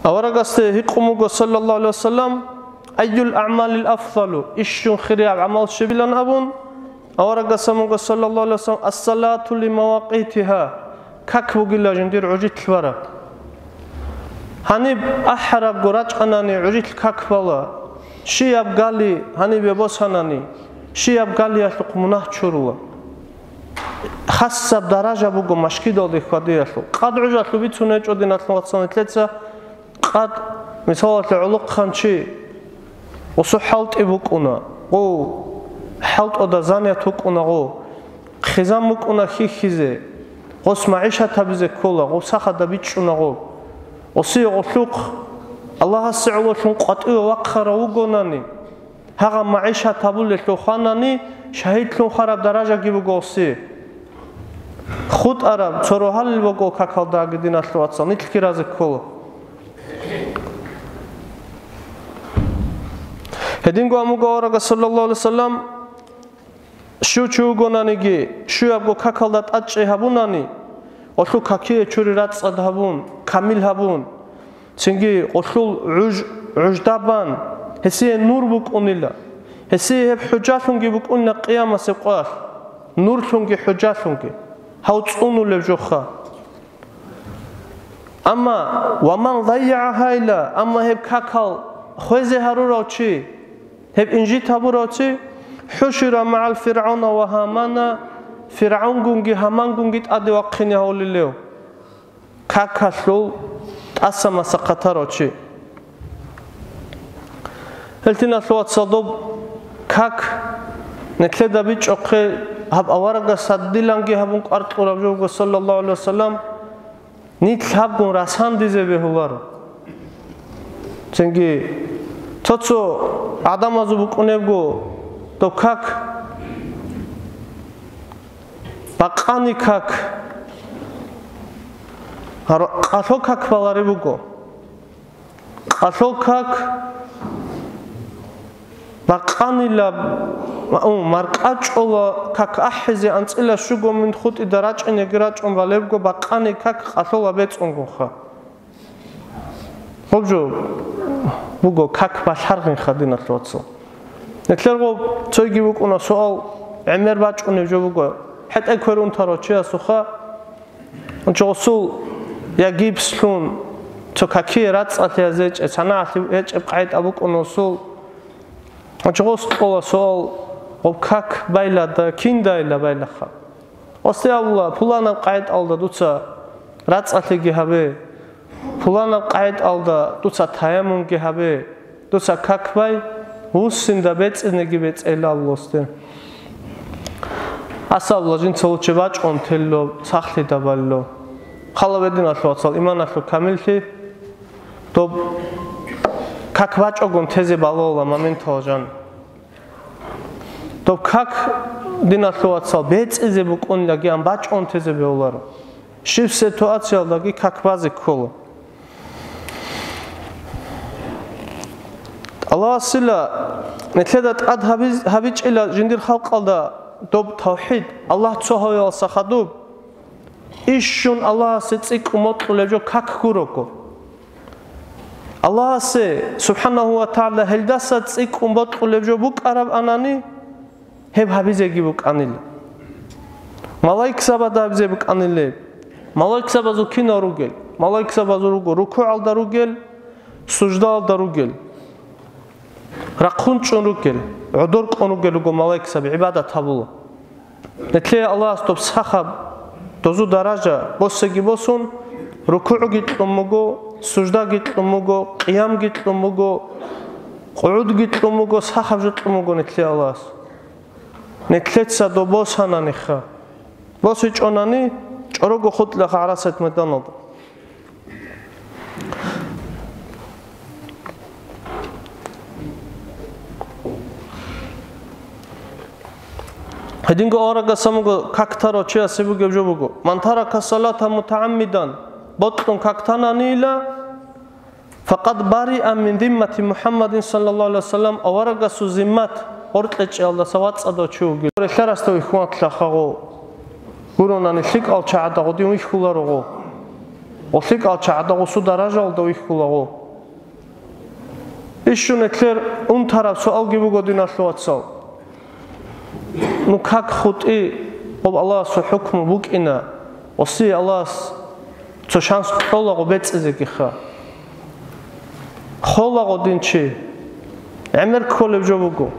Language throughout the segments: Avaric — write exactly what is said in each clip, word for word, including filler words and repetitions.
Аварагасде гьикъун буго, саллаллагьу гӀалайгьи вассалам: «Айюл аъмалил афзалу?» Ишчун хирияб гӀамал щибилан абун, аварагас абун буго, саллаллагьу гӀалайгьи вассалам: «Ассалату лимавакъитиха», как бугила жиндир гӀужилъ бараб. Гьаниб ахӀарабго рачӀанани гӀужилъ как бала, щияб гали гьанибе босанани, щияб галиялъухъ мунагь чурула. Хасаб даража буго машгидалде хьвадиялъул. Къад гӀужалъу бицун гьечӀо, диналъул вацал, нилъеца къад, мисалалъе, гӀолохъанчи гъусу хӀалтӀи букӀуна, гъу хӀалтӀуда занят вукӀуна гъу, хъизан букӀуна хьихьизе, гъус магӀишат гьабизе ккола, гъу сахада бичӀчӀуна гъу. Гъусие гъулъухъ Аллагьасе гӀололъун къватӀиве вахъарав вугонани, гьагъа магӀишат гьабулелъул хванани, шагьидлъун хвараб даражаги буго гъуси. ХутӀараб цо рогьалил буго какалдаги, диналъул вацал, нилъги разе ккола. Гьединго амуго аварага, саллаллагьу гӀалайгьи вассалам, щив чи вугонаниги, щуябго какалда тӀадчӀей гьабунани, гъолъул какие чури рацӀцӀад гьабун, камил гьабун, цинги гъолъул гӀуж-, гӀужда бан, гьесие нур букӀунила, гьесие гьеб хӀужалъунги букӀунила къиямасеб къоялъ, нурлъунги хӀужалъунги, гьав цӀунулеб жоха. Амма «ва ман зайягӀагьа», амма гьеб какал хвезе гьарурав чи, гьеб инжит гьабурав чи, «хӀушира магӀал ФиргӀавна ва Гьамана», ФиргӀавнгунги Гьамангунги тӀаде вахъине гьавулелев, какалъул тӀаса-маса хъатарав чи. Гьел, диналъул вацал, доб как нилъеда бичӀчӀохъе, гьаб аварагас гьадиланги гьабун кӀвар кьураб жо вуго, саллаллагьу гӀалайгьи вассалам, нилъ гьабгун расандизе бегьуларо. Цинги цо-цо гӀадамазул букӀунебго доб как, бакъани как, гьар-, къалъо как балареб буго. Къалъо как бакъанила, у, маркӀачӀола как ахӀизе анцӀила щуго мун хутӀида рачӀинеги рачӀун балебго, бакъани как къалъола бецӀунгунха. Гъоб жо буго как балъаргъинха, диналъул вацал. Нилъерго цойги букӀуна суал, гӀемер бачӀунеб жо буго, хӀетӀе кверун тарав чиясухъа, гьанчо гъосул я гипслъун, цо какие рацӀцӀалъи гьезечӀеб, санагӀалъи гьечӀеб къагӀида букӀуна гъосул. Гьанчо гъос кьола суал, гъоб как байлада, киндайила байлаха? Гъосде абула, пуланаб къагӀидалда дуца рацӀцӀалъиги гьабе, пуланаб къагӀидалда дуца таяммумги гьабе, дуца как бай, вуссинда бецӀинеги бецӀейила абула гъосде. Асабла жинца лучи бачӀун телло, сахлъида балло. Хала бединалъул вацал, иманалъул камиллъи, доб как бачӀогун тезе балула моментал жан. Доб как, диналъул вацал, бецӀизе букӀунилан бачӀун тезе бегьуларо. Щиб ситуациялдаги как базе ккола. Аллагьасила нилъеда тӀад гьабиз-, гьабичӀила жиндир халкъалда доб тавхӀид, Аллагь цо гьавиялса хадуб, ищун Аллагьасе цӀикӀкӀун бокьулеб жо как гурого. Аллагьасе, субхӀанагьу ва тагӀала, гьелдаса цӀикӀкӀун бокьулеб жо букӀараб анани, гьеб гьабизеги букӀанила. Малаикзабада гьабизе букӀанилеб. Малаикзабазул кинал ругел? Малаикзабазул руго рукугӀалда ругел, суждаялда ругел. Рахъун чӀун ругел, гӀодор кӀун ругел руго малаикзаби, гӀибадат гьабула. Нилъее Аллагьас доб сахаб, дозу даража босеги босун, рукугӀги кьун буго, суждаги кьун буго, къиямги кьун буго, къугӀудги кьун буго, сахаб жо кьун буго нилъее Аллагьас. Нилъеца доб босананиха. БосичӀонани, чӀорого хутӀлаха гӀарасат майданалда. Гьединго аварагас абун буго, как тарав чиясе бугеб жо буго: «Ман тарака салата мутагӀаммидан», бокьун как тананила, «факъад бариа мин зиммати МухӀаммадин саллаллагьу гӀалайгьи вассалам», аварагасул зиммат гъоркьечӀеялдаса вацӀцӀадав чи вугев. Релълъарасда вихьун ватлъахъа гъо. Гуронани лъикӀал чагӀада гъодин вихьуларо гъо. ГъолъикӀал чагӀада гъосу даражалда вихьулаго. Ишшун эклъер унтараб суалги буго, диналъул вацал. Ну как хутӀи, гъоб Аллагьасул хӀукму букӀина, гъосие Аллагьас цо шанс кьолаго бецӀизегиха. Холаго дин чи, гӀемер кколеб жо буго.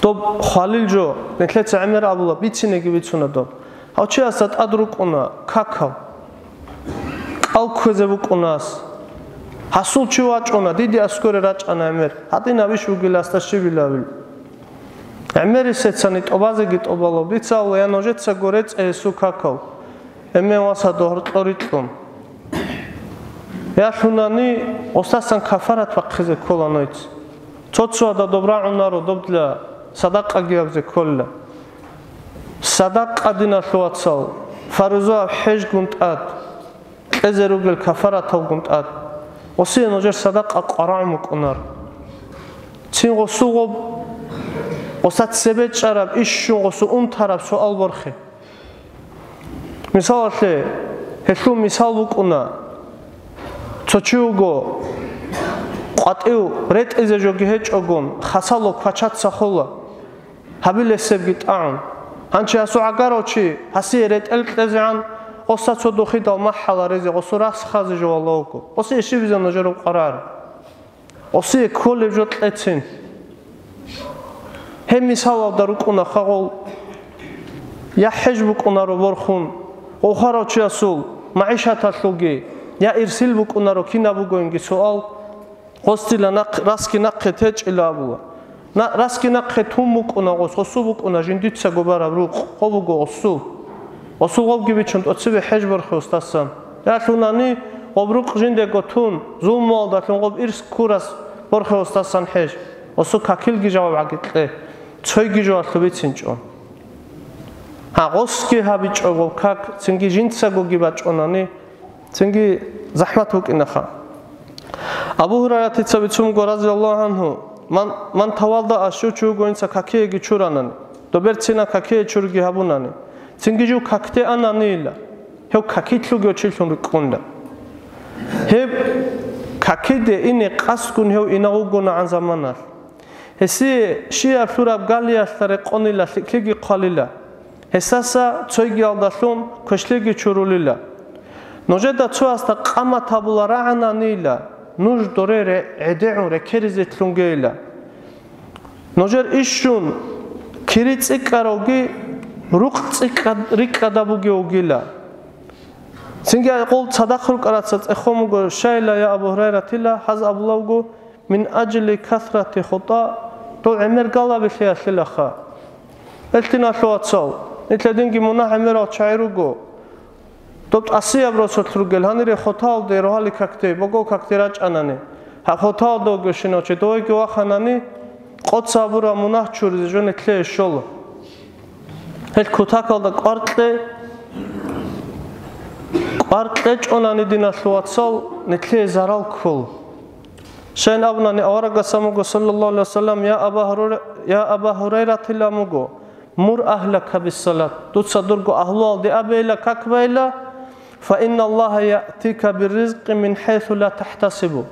Доб хвалил жо, нилъеца гӀемер абула, бицинеги бицуна доб. Гьав чиясда тӀад рукӀуна какал, кӀал кквезе букӀунас. Гьасул чи вачӀуна, диде аскоре рачӀана гӀемер, гьадин гьабищ вугиласда щибилавил. ГӀемерисецани тӀубазеги тӀубалав, дица абула, я нужецаго рецӀе гьесул какал, эмен васда гьоркьор рикьун. Ялъунани, гъосдасан кафарат бахъизе ккола нойц. Цо-цояда доб рагӀунаро, доб дила садакъаги гьабизе кколила. Садакъа, диналъул вацал, фаризояб хӀежгун тӀад, кьезе ругел кафараталгун тӀад. Гъосие нужер садакъа къварагӀун букӀунар. Цин гъосул гъоб, гъоса цебе чӀараб ишшун гъосу унтараб суал борхе. Мисалалъе, гьелъул мисал букӀуна, цо чи вуго, къватӀив ретӀизе жоги гьечӀогун, хасало квачаца хола, гьабилесебги тӀагӀун. Гьанчи гьасу гӀагарав чи гьасие ретӀел кьезегӀан, гъоса цо духидал махӀал гьаризе, гъосу рас хазе жо валавго. Гъосие щибизе нужер къварар? Гъосие кколеб жо кьецин. Гьеб мисалалда рукӀуна хагъул, я хӀеж букӀунаро борхун, гъохарав чиясул магӀишаталъулги, я ирсил букӀунаро кинаб бугоинги суал, гъосдила нахъ-, расги нахъе течӀила абула. На-, расги нахъе тун букӀуна гъос, гъосул букӀуна жиндицаго бараб рукъ, гъо буго гъосул. Гъосул гъобги бичун тӀоцебе хӀеж борхе гъосдасан. Ялъунани, гъоб рукъ жиндего тун, зулмуялдалъун гъоб ирс ккурас борхе гъосдасан хӀеж. Гъосул какилги жаваб гӀаги кье, цойги жо гьалъу бицинчӀо. Гьа, гъосги гьабичӀо гъоб как, цинги жинцагоги бачӀунани, цинги захӀмат букӀинаха. Абу Гьурайратица бицунго, разияллагьу гӀангьу, ман, ман тавалдаа, щив чи вуго инца какиеги чуранани, доберцина какие чурги гьабунани, цинги жив какде ананийила, гьев какилъуги очилъун рикӀкӀунила. Гьеб какиде ине къасдгун гьев инав вугонагӀан заманалъ. Гьесие щияб лъураб галиялъа рекъонила, лъикӀлъиги хъвалила. Гьесдаса цойгиялдалъун квешлъиги чурулила. Нужеда цоясда къамат гьабула рагӀананила, нуж доре ре-, гӀедегӀун рекеризетлъунгейила. Нужер ишшун кири цӀикӀкӀаравги рукъ цӀикӀкӀад-, рикӀкӀада бугев вугила. Цинги гьекъол цадахъ рукӀараца цӀехон буго, щайила, я Абу Гьурайратила, гьаз абулавго, мин ажли касрати хутӀа, дов гӀемер галабилъиялъилаха. Элъиналъул вацал, нилъ гьединги мунагь гӀемерал чагӀи руго. Доб тӀасияб росулъ ругел, гьанире хоталде рогьалил какде, богов какде рачӀанани, гьаб хоталда вугевщинав чи довеги ваханани, къоца гьабураб мунагь чуризе жо нилъее щола. Гьел кутакалда кӀвар кье, кӀвар кьечӀонани, диналъул вацал, нилъее зарал ккола. Щайин абунани, аварагас амуго, саллаллагьу гӀалайгьи вассалам, я Аба Гьурайра-, я Аба Гьурайратила амуго, мур агьлака биссалат, дуца дурго агьлуялде абейила, как байила, фа инналлагьа яътика бирризкъи мин хӀайсу ла тахӀтасибу,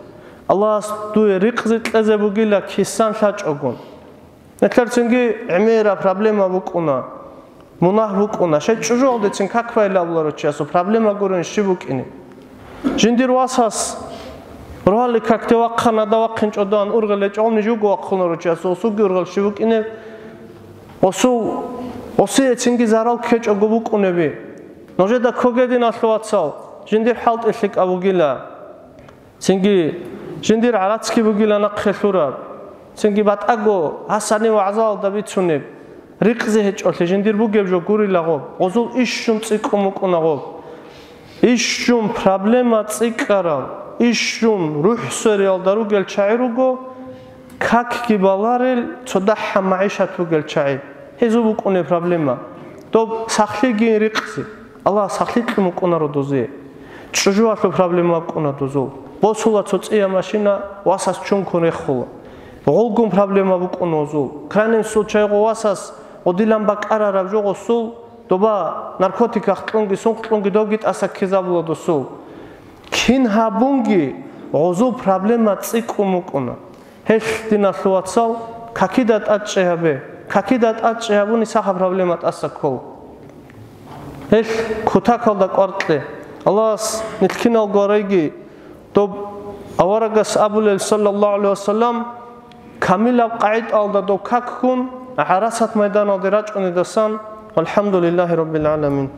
Аллагьас дуе рикъзи кьезе бугила кисан лъачӀогун. Нилъерцинги гӀемераб проблема букӀуна, мунагь букӀуна. Щай чӀужуялдецин как байилан абуларо чиясул, проблема гурони щиб букӀине. Жиндир васас рогьалил какде вахъана, дада вахъинчӀо дагьан ургъел гьечӀо, гьавни живго вахъунаро чиясул, гъосулги ургъел щиб букӀине. Гъосул, гъосиецинги зарал ккечӀого букӀунеби. Нужеда ккоге, диналъул вацал, жиндир хӀалтӀи лъикӀаб бугила. Цинги жиндир гӀарацги бугила нахъе лъураб. Цинги батӀаго гьасани вагӀзаялда бицунеб, рикъзи гьечӀолъи жиндир бугеб жо гурилаго, гъозул ишщун цӀикӀкӀун букӀунагъо. Ишщун проблема цӀикӀкӀарал, ишщун рухӀ свериялда ругел чагӀи руго, какги баларел цо дагьаб магӀишат бугел чагӀи. Гьезул букӀунеб проблема. Доб сахлъигин рикъзи. Аллагь сахлъи кьун букӀунаро дозие. ЧӀужуялъул проблема букӀуна дозул. Босула цо цӀия машина, васас чункун рехула. Гъолгун проблема букӀуна гъозул. Крайнем случайго васас гъодилан бакӀарараб жо гъосул, Доба наркотиках кьунги сункъ кьунги довги тӀаса ккезабула досул. Кин гьабунги гъозул проблема цӀикӀкӀун букӀуна. Гьелъ, диналъул вацал, какида тӀадчӀи гьабе. Какида тӀадчӀи гьабуни сахаб проблема тӀаса ккол. Гьелъ кутакалда кӀвар кье. Аллагьас нилъ киналго гьареги, доб аварагас абулел, саллаллагьу гӀалайгьи вассалам, камилаб къагӀидаялда дов какгун, ГӀарасат майданалде рачӀунедасан, валхӀамдулиллагьи раббил гӀаламин.